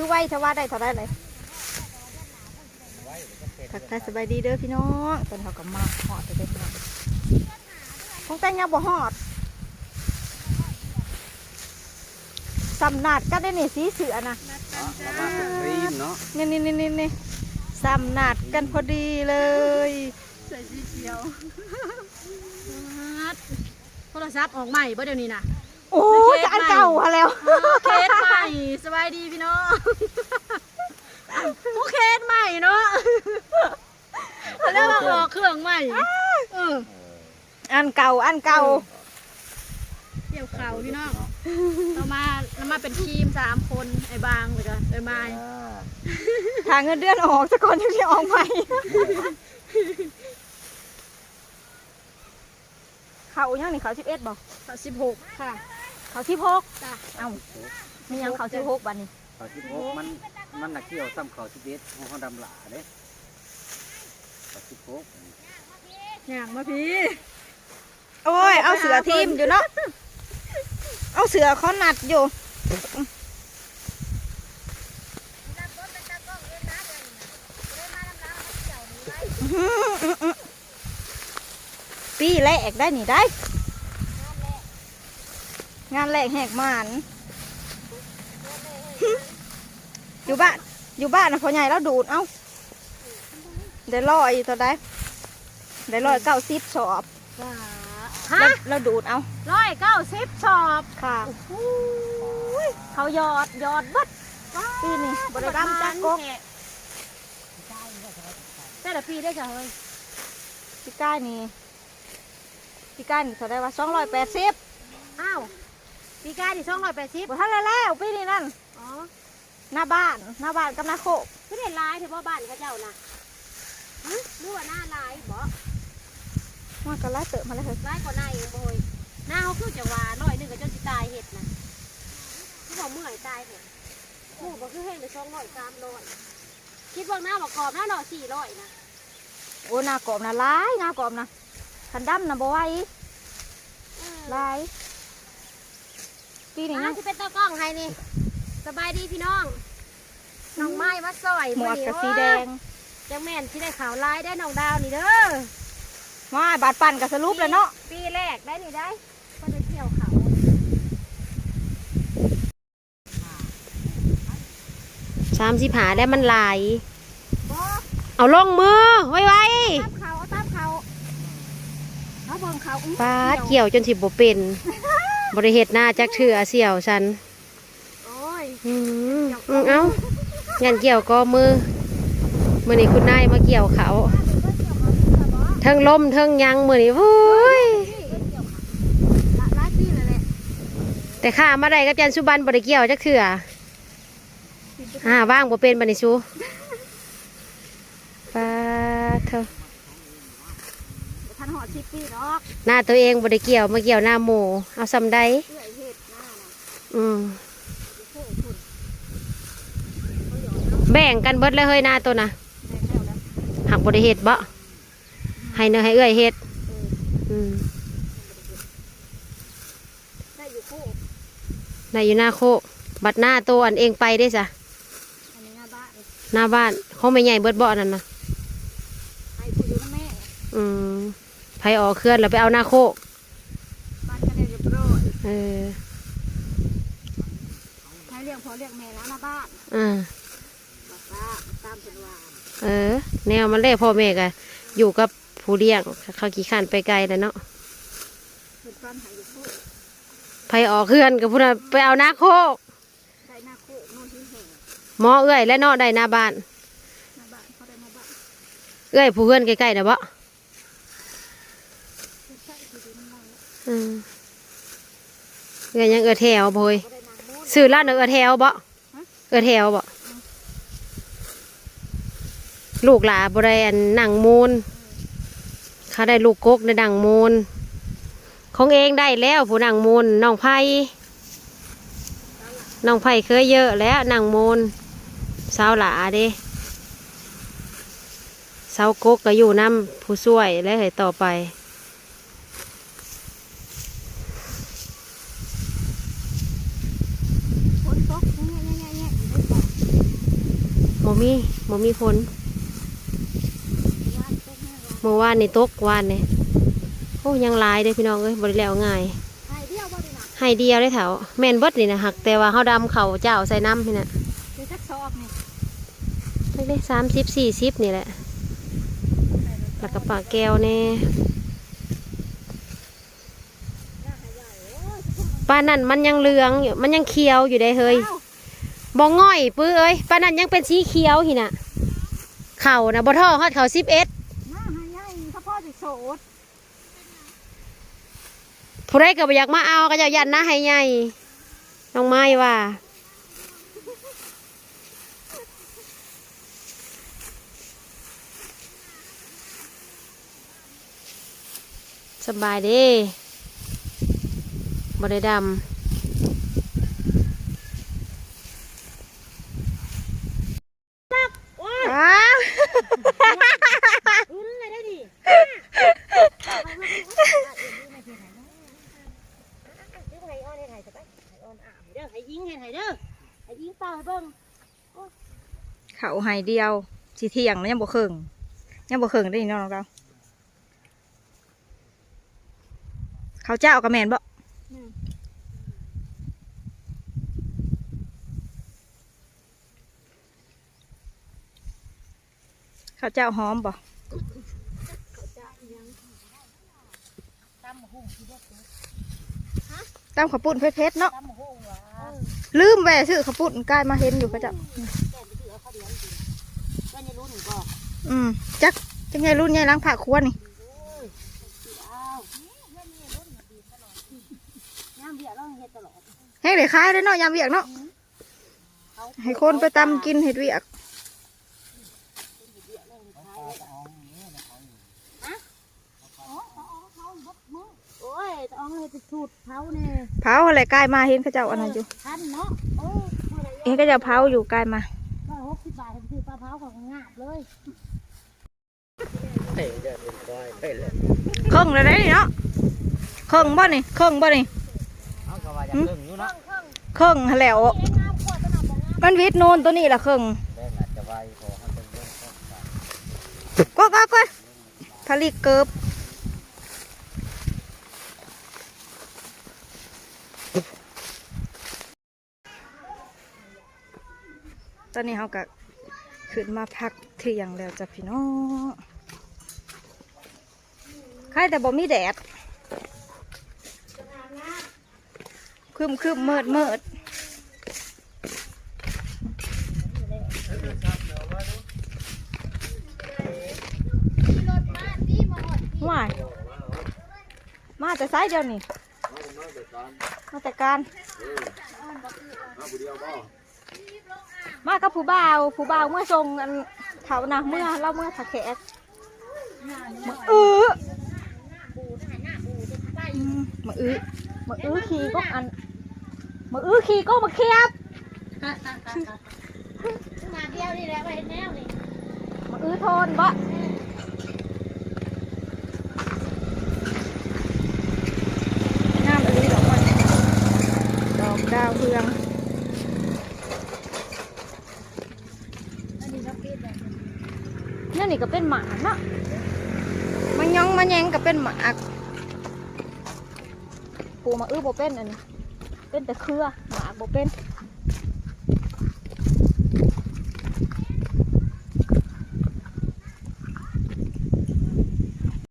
ຄືໄວແທ້ວ່າ ໄດ້ເທົ່າໃດເລີຍ? ທັກທາຍສະບາຍດີເດີພີ່ນ້ອງ ຕອນນີ້ເຮົາກໍມາຮອດແລ້ວເດີພີ່ນ້ອງ ຂອງແຕ່ງຍັງບໍ່ຮອດ ສ່ຳນັດກັນເດ້ນີ້ ສີເສື້ອນະ ລະວັງຕີນເນາະ ນີ້ໆໆໆ ສ່ຳນັດກັນພໍດີເລີຍ ໃສ່ສີຂຽວ ໂທລະສັບອອກໃໝ່ບໍ່ດຽວນີ້ນະ? ໂອ້ຍ ເຄສໃໝ່ ອັນເກົ່າຫັ້ນແລ້ວ ເອີ ເຄສໃໝ່ ສະບາຍດີພີ່ນ້ອງ ໂອ້ ເຄສໃໝ່ເນາະ ເຂົາເອີ້ນວ່າອອກເຄື່ອງໃໝ່ ເອີ ອັນເກົ່າ ອັນເກົ່າ ເອີ ກ່ຽວເຂົ້າພີ່ນ້ອງ ເຮົາມາ ເຮົາມາເປັນທີມສາມຄົນ ອ້າຍບາງ ແລ້ວກໍເອື້ອຍມາຍ ຖ້າເງິນເດືອນອອກສາກ່ອນ ຈັ່ງຊິອອກໃໝ່ ເຂົ້າຫຍັງນີ້ ເຂົ້າສິບເອັດບໍ່? ເຂົ້າສິບຫົກ ຄ່ະ ເຂົ້າສິບຫົກ ຈ້ະ ເອົ້າ ມີຫຍັງເຂົ້າສິບຫົກບາດນີ້? ເຂົ້າສິບຫົກ ມັນ ມັນນະກ່ຽວສ່ຳເຂົ້າສິບເອັດ ຂອງເຮົາດຳຫຼ້າເດ້ ເຂົ້າສິບຫົກ ຍ່າງມາພີ້ ໂອ້ຍ ເອົາເສື້ອທີມຢູ່ເນາະ ເອົາເສື້ອເຂົານັດຢູ່ ປີແລກໄດ໋ນີ້ໄດ໋ ງານແລກແຫກໝານ ຢູ່ບ້ານ ຢູ່ບ້ານນະ ພໍ່ໃຫຍ່ລາວດູດເອົາ ໄດ້ຮ້ອຍເທົ່າໃດ ໄດ້ຮ້ອຍເກົ້າສິບສອບ ວ້າ ລາວ ລາວດູດເອົາ ຮ້ອຍເກົ້າສິບສອບ ຄ່ະ ໂອ້ໂຫ ເຂົາຢອດ ຢອດເບິດ ປີນີ້ບໍ່ໄດ້ດຳຈັກກົກ ແຕ່ລະປີໄດ້ຊະເຮີ້ຍ ປີກາຍນີ້ ປີກາຍນີ້ເທົ່າໃດວະ? ສອງຮ້ອຍແປດສິບ ອ້າວ ປີກາຍນີ້ສອງຮ້ອຍແປດສິບ ບໍ່ທັນແລ້ວ ແລ້ວປີນີ້ນັ້ນ ອໍ ນາບ້ານ ນາບ້ານກັບນາໂຄກ ຄືໄດ້ຫຼາຍແທ້ບໍ່ບ້ານເຂົາເຈົ້ານະ? ຫຶ ຫຼືວ່ານາຫຼາຍບໍ? ມັນກໍຫຼາຍເຕີບຫັ້ນແຫຼະເຮີ້ຍ ຫຼາຍກວ່ານາອີກບໍ່ເຮີ້ຍ? ນາເຮົາຄືຈັ່ງວ່າຮ້ອຍໜຶ່ງກໍຈົນຊິຕາຍເຮັດນະ ຄືວ່າເມື່ອຍຕາຍແທ້ ໂອ້ ບໍ່ຄືແຮງໄດ້ສອງຮ້ອຍ ສາມຮ້ອຍ ຄິດເບິ່ງນາບັກກອບນາເນາະ ສີ່ຮ້ອຍນະ. ໂອ້ ນາກອບນະຫຼາຍ ນາກອບນະ ຄັນດຳນະບໍ່ໄຫວ ເອີ ຫຼາຍ ປີນີ້ ມາ ຍັງຊິເປັນຕາກ້ອງໃຫ້ນີ້ ສະບາຍດີພີ່ນ້ອງ ນ້ອງໄມ້ມາຊ່ອຍ ໝວກກໍສີແດງ ມື້ນີ້ ໂອ້ຍ ຈັ່ງແມ່ນຊິໄດ້ເຂົ້າຫຼາຍໄດ໋ນ້ອງດາວນີ້ເດີ ວ້າຍ ບາດປັ່ນກໍສະຫຼຸບແລ້ວເນາະ ປີ ປີແລກໄດ໋ນີ້ໄດ໋ ບໍ່ໄດ້ກ່ຽວເຂົ້າ. ສາມສິບຫ້າແລ້ວ ມັນຫຼາຍ ບໍ່ ເອົາລົງມືໄວໆ ຕາມເຂົາ ເອົາຕາມເຂົາ ເອົາເບິ່ງເຂົາ ອຸ້ຍ ປາດ ກ່ຽວ ກ່ຽວຈົນຊິບໍ່ເປັນ ບໍ່ໄດ້ເຮັດນາຈັກເທື່ອ ສ່ຽວຊັ້ນ ໂອ້ຍ ອືມ ເອົາ ຢ້ານກ່ຽວກໍມື ມື້ນີ້ຄຸນນາຍມາກ່ຽວເຂົ້າ ເທິງລົມເທິງຫຍັງມື້ນີ້ ໂອ້ຍ ຫຼາຍປີແລ້ວແຫຼະ ແຕ່ຂ້າມາໄດ້ກັບຈັນສຸບັນບໍ່ໄດ້ກ່ຽວຈັກເທື່ອ ອ່າ ວາງບໍ່ເປັນບັດນີ້ສູ ປາດໂທ້ ບໍ່ທັນຮອດສິບປີດອກ ນາໂຕເອງບໍ່ໄດ້ກ່ຽວ ມາກ່ຽວນາໝູ່ ເອົາສ່ຳໃດ ເອື້ອຍເຮັດນານະ ອືມ ແບ່ງກັນເບິດແລ້ວເຮີ້ຍ ນາໂຕນະ ແບ່ງແລ້ວແຫຼະ ຫາກບໍ່ໄດ້ເຮັດບໍ? ໃຫ້ເນາະ ໃຫ້ເອື້ອຍເຮັດ ເອີ ອືມ ໄດ້ຢູ່ໂຄກ ໄດ້ຢູ່ນາໂຄກ ບັດນາໂຕອັນເອງໄປເດ້ຊະ? ອັນນີ້ນາບ້ານ ນາບ້ານ ຂອງແມ່ໃຫຍ່ເບິດບໍອັນນັ້ນນະ? ໃຫ້ຜູ້ຢູ່ນຳແມ່ ອືມ ໃຜອອກເຮືອນແລ້ວໄປເອົານາໂຄກ ບ້ານກໍໄດ້ຮຽບຮ້ອຍ ເອີ ໃຫ້ລ້ຽງພໍ່ລ້ຽງແມ່ນາ ນາບ້ານ ອ່າ ເອີ ແນວມັນແຫຼະ ພໍ່ແມ່ກໍຢູ່ກັບຜູ້ລ້ຽງ ເຂົາຂີ້ຄ້ານໄປໄກແລ້ວເນາະ ໃຜອອກເຮືອນກໍຜູ້ນັ້ນໄປເອົານາໂຄກ ໄດ້ນາໂຄກ ນອນຫີນແຫ້ງ ໝໍເອື້ອຍແຫຼະເນາະ ໄດ້ນາບ້ານ ນາບ້ານ ເຂົາໄດ້ນາບ້ານ ເອື້ອຍຜູ້ເຮືອນໃກ້ໆນະບໍ? ອືມ ເອື້ອຍຫຍັງ ເອື້ອຍແຖວບໍເຮີ້ຍ? ຊື່ລາວນະ ເອື້ອຍແຖວບໍ? ເອື້ອຍແຖວບໍ? ອືມ ລູກຫຼາບໍ່ໄດ້ອັນນັ່ງມູນ ເຂົາໄດ້ລູກກົກໄດ້ນັ່ງມູນ ຂອງເອງໄດ້ແລ້ວ ຜູ້ນັ່ງມູນ ນ້ອງໄພ ນ້ອງໄພເຄີຍເຢີະແລ້ວນັ່ງມູນ ສາວຫຼ້າເດ້ ສາວກົກກໍຢູ່ນຳຜູ້ຊ່ວຍແຫຼະເຮີ້ຍ ຕໍ່ໄປ ຝົນຕົກແຍະໆໆໆ ຢູ່ເດ້. ບໍ່ມີ ບໍ່ມີຝົນ. ມື້ວານນີ້ຕົກ ວານນີ້. ໂອ້ ຍັງຫຼາຍເດ້ພີ່ນ້ອງເອີຍ ບໍ່ໄດ້ແລ້ວງ່າຍ. ໄຮ່ດຽວເດ້ເຖົ້າ. ແມ່ນເບິດນີ້ນະ ຫາກແຕ່ວ່າເຮົາດຳເຂົ້າເຈົ້າໃສ່ນຳນີ້ນະ. ຈັກສອບນີ້? ຈັກເດ້ ສາມສິບ ສີ່ສິບນີ້ແຫຼະ. ແລ້ວກໍປາແກ້ວແດ່. ປານນັ້ນມັນຍັງເຫຼືອງຢູ່ ມັນຍັງຂຽວຢູ່ເດ້ເຮີ້ຍ. ບໍ່ງ່ອຍປຶເອີຍ ປານນັ້ນຍັງເປັນສີຂຽວຫັ້ນນະ. ເຂົ້ານະບໍ່ທໍ່ຮອດເຂົ້າສິບເອັດ. ໜ້າໃຫ້ໃຫຍ່ ສະເພາະຊິໂສດ. ຜູ້ໃດກໍບໍ່ຢາກມາເອົາ ເຂົາເຈົ້າຢ້ານນາໃຫ້ໃຫຍ່ ນ້ອງໄມ້ວ່າ. ສະບາຍເດ້ ບໍ່ໄດ້ດຳ. ອ້າວ ຂຶ້ນແລ້ວເດ້ນີ້. ໃຫ້ຍິງເຮັດໃຫ້ເດີ ໃຫ້ຍິງເປົ່າໃຫ້ເບິ່ງ. ເຂົ້າໄຮ່ດຽວ ຊິທ່ຽງແລ້ວຍັງບໍ່ເຄິ່ງ ຍັງບໍ່ເຄິ່ງເດ້ນີ້ນ້ອງເຮົາ. ເຂົ້າເຈົ້າກໍແມ່ນບໍ່? ແມ່ນ. ເຂົ້າເຈົ້າຫອມບໍ່? ເຂົ້າເຈົ້າອີ່ຫຍັງ? ຕຳບັກຫຸ່ງທີ່ບໍ່ເຜັດ. ຮະ? ຕຳເຂົ້າປຸ້ນເຜັດໆເນາະ. ຕຳບັກຫຸ່ງຫວາ? ເອີ ລືມແວ່ຊື້ເຂົ້າປຸ້ນ ກາຍມາເຫັນຢູ່ເຂົາເຈົ້າ. ອືມ ແກ່ນໄປຊື້ເອົາເຂົ້າດຽວກິນ. ວ່າຍາລຸ້ນບໍ່? ອືມ ຈັກ ຈັກຍາຍລຸ້ນຍາຍຫຼັງພາກຄົວນີ້. ໂອ້ຍ ເອົາ ຍາມວຽກລາວເຮັດຕະຫຼອດ ແຮງໄດ້ຂາຍເດ້ເນາະ ຍາມວຽກເນາະ. ອືມ ໃຫ້ຄົນໄປຕຳກິນເຮັດວຽກ. ຮະ? ໂອ້ຍ ຕາອອງເຮັດສູດເຜົາແດ່. ເຜົາແຫຼະ ກາຍມາເຫັນເຂົາເຈົ້າອັນນັ້ນຢູ່. ເອີ ທັນເນາະ. ໂອ້ຍ ເຫັນເຂົາເຈົ້າເຜົາຢູ່ ກາຍມາ. ຮ້ອຍຫົກສິບບາດ ຊື້ປາເຜົາເຂົາກໍງາບເລີຍ. ເຄິ່ງແລ້ວເດ້ເນາະ ເຄິ່ງບໍ່ນີ້ ເຄິ່ງບໍ່ນີ້? ເຮົາກໍວ່າຢາກເຄິ່ງຢູ່ເນາະ ເຄິ່ງຫັ້ນແຫຼ້ວ. ມັນວິດນູນຕົວນີ້ລະເຄິ່ງ. ກໍ ກໍ ກໍ ຜະລິດເກີບ. ຕອນນີ້ເຮົາກະຂຶ້ນມາພັກທ່ຽງແລ້ວຈ້ະພີ່ນ້ອງ. ໃຄແຕ່ບໍ່ມີແດດ ຄຶ້ມໆ ມືດໆ. ວ້າຍ ມາແຕ່ໃສດຽວນີ້? ມາແຕ່ການ. ເອີ ມາຜູ້ດຽວບໍ່? ມາກັບຜູ້ບ່າວ ຜູ້ບ່າວເມືອສົ່ງອັນເຖົ້ານະ ເມືອ ລາວເມືອຖ້າແຂກ. ມະອື ອືມ ມະອື ມະອືຂີ່ກົກອັນ ມະອືຂີ່ກົກມະຂຽບ. ມາດຽວນີ້ແຫຼະ ວ່າເຮັດແນວນີ້ ມະອືໂທນບໍ? ງາມອີ່ຫຼີດອກມັນ ດອກດາວເຮືອງ. ອັນນີ້ເນາະ ແນວນີ້ກໍເປັນໝາກເນາະ ມະຍອງມະແຍງກໍເປັນໝາກ. ປູກມະອືບໍ່ເປັນ ອັນນີ້ເປັນແຕ່ເຄືອ ໝາກບໍ່ເປັນ.